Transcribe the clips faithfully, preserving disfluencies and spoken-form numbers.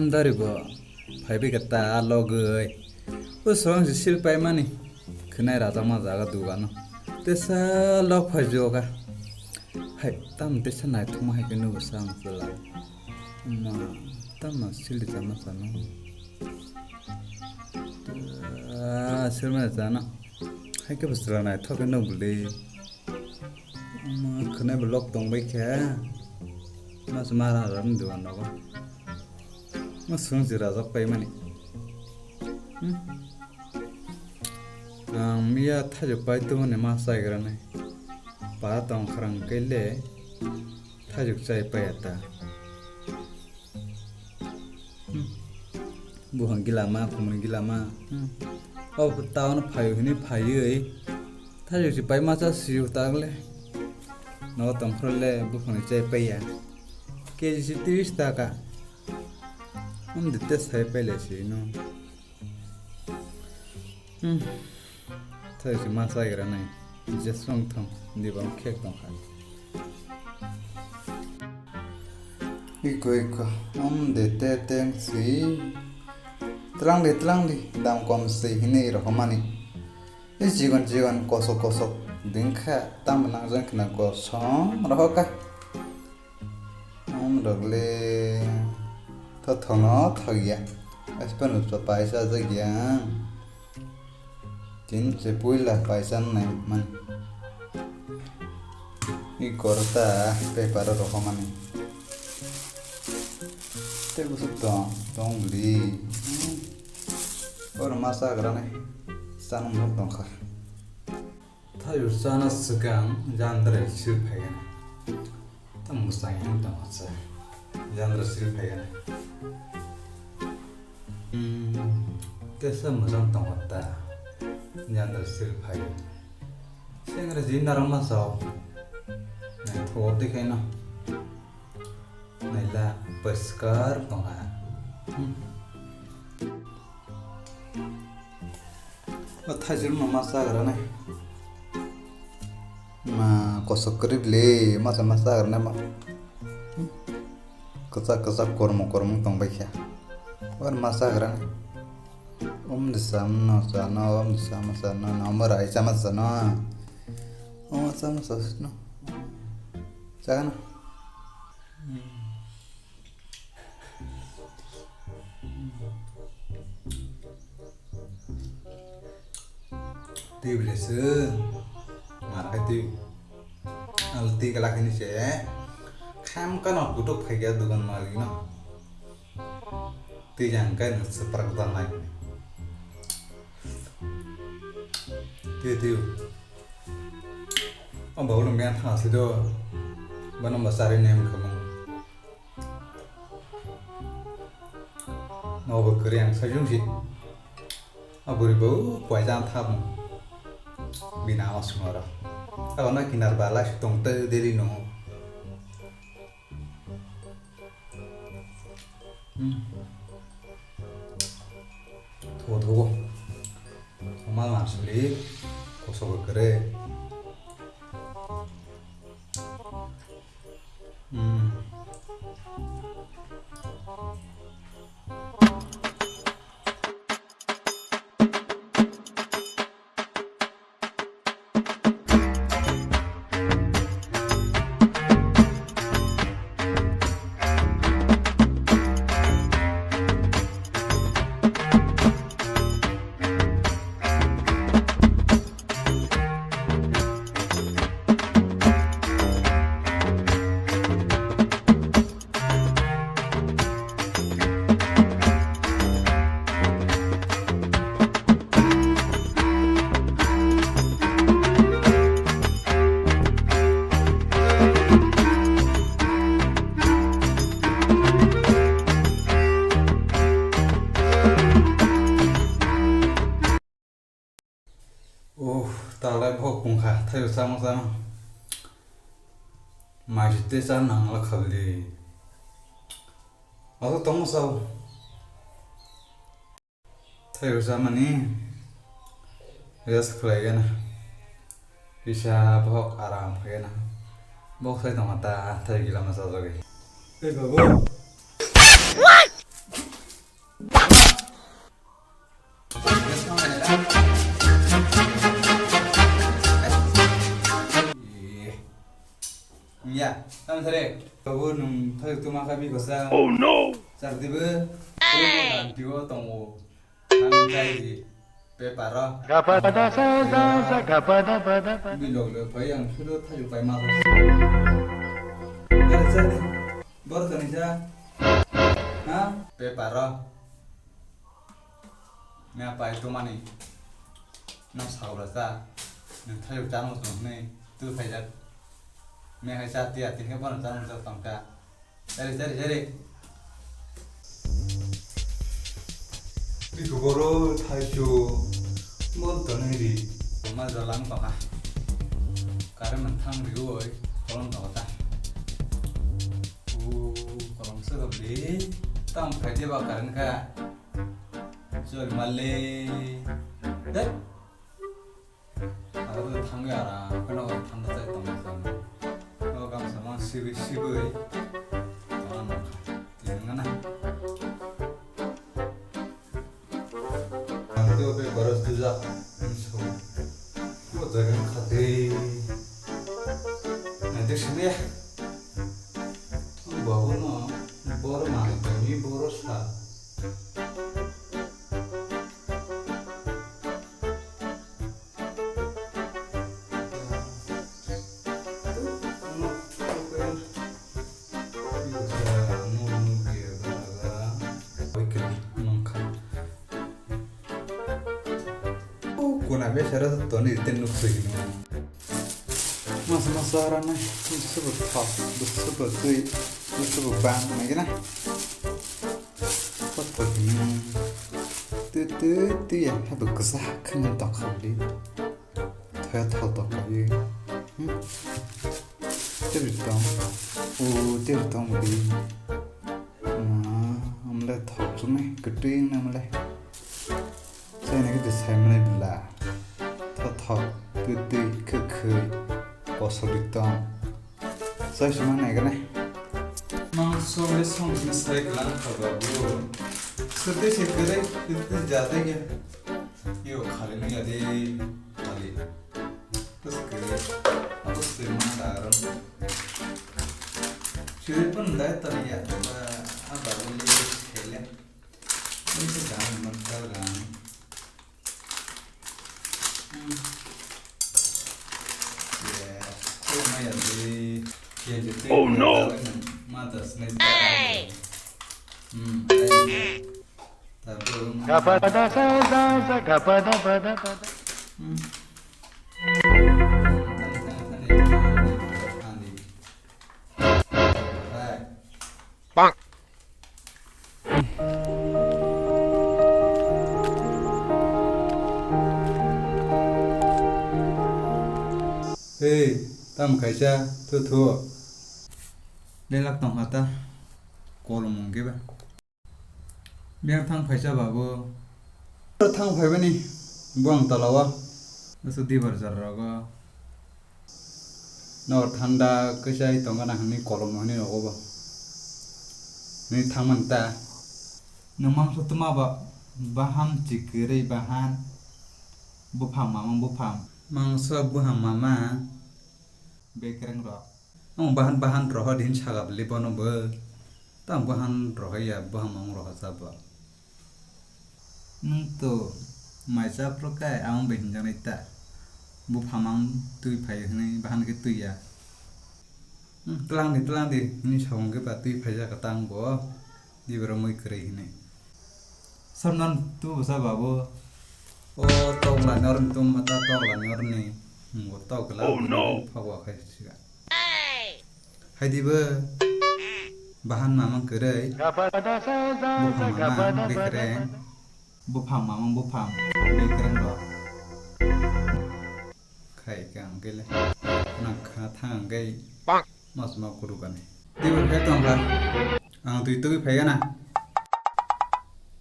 Dari bo phaibai khe ta logwi. O swrang se sil paimani. Khwnai rajak ma jaga dugano. Tesa log phai joga. Hai, tam tesa naithokma hai khe nugo sa ang chwla. Ma, tam ma sil di chama chano. Ah, sil ma chano. Hai khe bo chwla naithok khe nuk bwlwi. Omo khwnai bo lok tong bai khe. Mas mara ram dugan rogo. Mas sung jira jok pai mani. Hmm. Ang miya thajo pai tu mani mas sai gra nai. Pa tong khrang kele. Thajo chai pai ata. Hmm. Buphang gilama, khumui gilama. Hmm. O town phaiyo hini phaiyo. Thajo si pai macha siyo tagle. No tongkhro le buphang chai paiya. K G si tris taka. Um de te sai paile si no. Hmm. Thaisi ma chagra nai. Jeswng thong, dibang khek tongkha. Iko, iko, om de te teng si. Tlang di, tlang di, dam kom si hini rohomani. I jigon, jigon, kosok, kosok, dingkha, tam nangjang khna gosong rohoka. Om rok le thothono thokya. Aspen usto paisa jagya. Tin se puila paisa nai man. I korta paper rok mani. Te busuk tong, tong li. Or masa grane. Sanung nok tongkha. Thaio chana swkang jandra sil phaigana. Tamo mwsang yang tamo cha. Jandra sil phaigana. Hmm, tesa mwsang tongo ta. Jandra sil phai. Sengra jin narang ma sao. Nai thok de khaina. Naila poriskar tongha. Hmm. O thaijwk no ma chagra nai. Ma kosok kwrwi le masa ma chagra nai ma. Hmm. Kwchak kwchak kormo kormo tong bai kha. Or ma chagra nai. Om de sam no sa no, om de sam sa no, no, ma rai sama sa no. O sama sa no. Chaga no. Twi bwlai se mar khai twi. Al twi kala khini se. Kham kano kutuk phai kya dugan malik no. Twi jang kai no se prak dan lai. Twi twi. O babu lung yang thang si do. Bano ba sari nem khamung. Nobo kwrwi ang sajung si. A bwrwi bo puaijang thap. Bina o swngo ro. Abo no kinar ba lai tong te deli no. Hmm. Tho tho. Mal masuli kosok kwrwi. Hmm. Oh, talai bok pungkha, thayo sama sama. Mai te cha nang la khaldi. Abo tong sao. Thayo sama ni. Rest khlai gana. Kisa bok aram phai gana. Bok sai tong ta, thayo gila ma sa jogi. Hey babu. Ya, tamo sare. Babu, nung thayuk tuma kha biko sa. Oh no! Sar dibo. Babu, ganti o tongo. Ang kai di. Paper o. Gapa da sa da sa gapa da ba da ba. Bilog le pai ang sudo thayuk pai ma. Sar, sar. Bor toni sa. Ha? Paper o. Mea pai tumani. Nang saura sa. Nang thayuk chano tong hwnwi tu phaijak. Mea hai sa tia tin khe bono chano tong ta. Jari, jari, jari. Biko boro thaichu bol tonwi ri. Ma jalang tongkha. Kare manthang riui kolom tongkha ta. U kolom se gabli. Tam khai de ba karen kha. Chol male. Dek. Aro thangwi aram kheno thanda chai tongma chana. No gamsa mang sibui sibui. Tongma nokha. Tinangana. Ang teo be boros dujak. Ang so. Bo jaga khate. Na de sene. Babu no bor ma ni bor sa. Kuna besara toni ten nuk sui. Masa masa rana super top, super tui, super bang, nai gana. Kot kot ni. Tu tu tu ya, habo kesa khangan tong khabli. Thoya thok tong khabli. Hmm. Tebri tong. O tebri tong di. Hmm, amle thok chumai, ketui na amle. Chaina khe de sai mwnai bwla. Thothok, twtwi, khwkhwi, kosok ri tong. Chai se ma nai gane. Mangso le song sini sai glan kha babu. Swtwi se kwrwi, twtwi jatai khe. Yo khali ni ya de, khali. Terus kwrwi. Apa swtwi ma daram. Chiri pun dai tani ya, apa babu ni khele. Ini sih jangan mental kan. Hmm. Ya, kau lumayan sih. Ya, jadi Oh, no. Mata snake. Hmm, ayo. Tabung. Gapada sa sa sa gapada pada pada. Hmm. Tani, tani, tani, tani. Hai. Bang. Hei, tam kaisa, thu thu. Lelak tong kha ta, kolom mung khe ba. Biyang thang phaisa babu. Thang phaibani buang talawa. Asu dibar jar rogo. Nor thanda kisa tongana hwnwi kolom hwnwi rogo bo. Hwnwi thangmani ta. Nwng mangso tuma ba, bahan chikwrwi bahan. Buphang mamang buphang. Mangso buphang mama. Bekereng rok. Ang bahan bahan roho din saga beli bono bo. Tang bahan roho ya, bahan mang roho sabo. Nung to mai chap rok kai, ang bai hinjang nai ta. Bo phamang twi phai hwnwi bahan khe twi ya. Hmm, tlang di, tlang di, hwnwi sabong khe ba twi phai jak tang bo. Di boro mui kwrwi hwnwi. Samnan tu bwsa babu. O tokla nor ni tum mata tokla nor ni. Hmm, bo tokla. Oh, no. Phagwa khai siga. Hai di bo. Bahan mamang kwrwi. Buphang mamang bekreng. Buphang mamang buphang bekreng rok. Khai ka ang kele. Nang kha thang ang kai. Mas ma kudu kani. Di bo khai tong kha. Ang twi twi phai gana.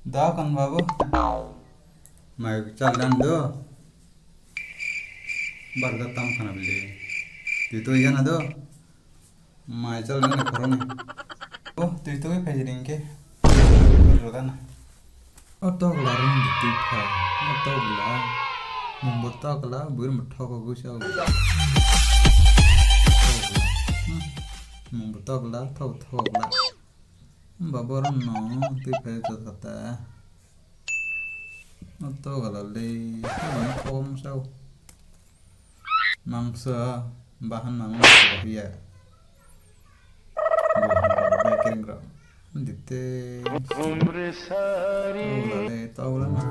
Da kan babu. Mai chal dan do. Bar da tam khana bili. Twi twi gana do. Mai chal dan khoroni. Oh, twi twi phai jini ke. Bar da na. O tokla rwng di twi phai. Tokla. Mungbo tokla, buirma thokogwi sao. Mungbo tokla, thok thokla. Hwnba borokno twi phai jotkhata. Tokla le, tokla thokma sao. Mangsa, bahan mangsa ya. Buhan rok, bai kereng rok. Dite. Tokla le, tokla na.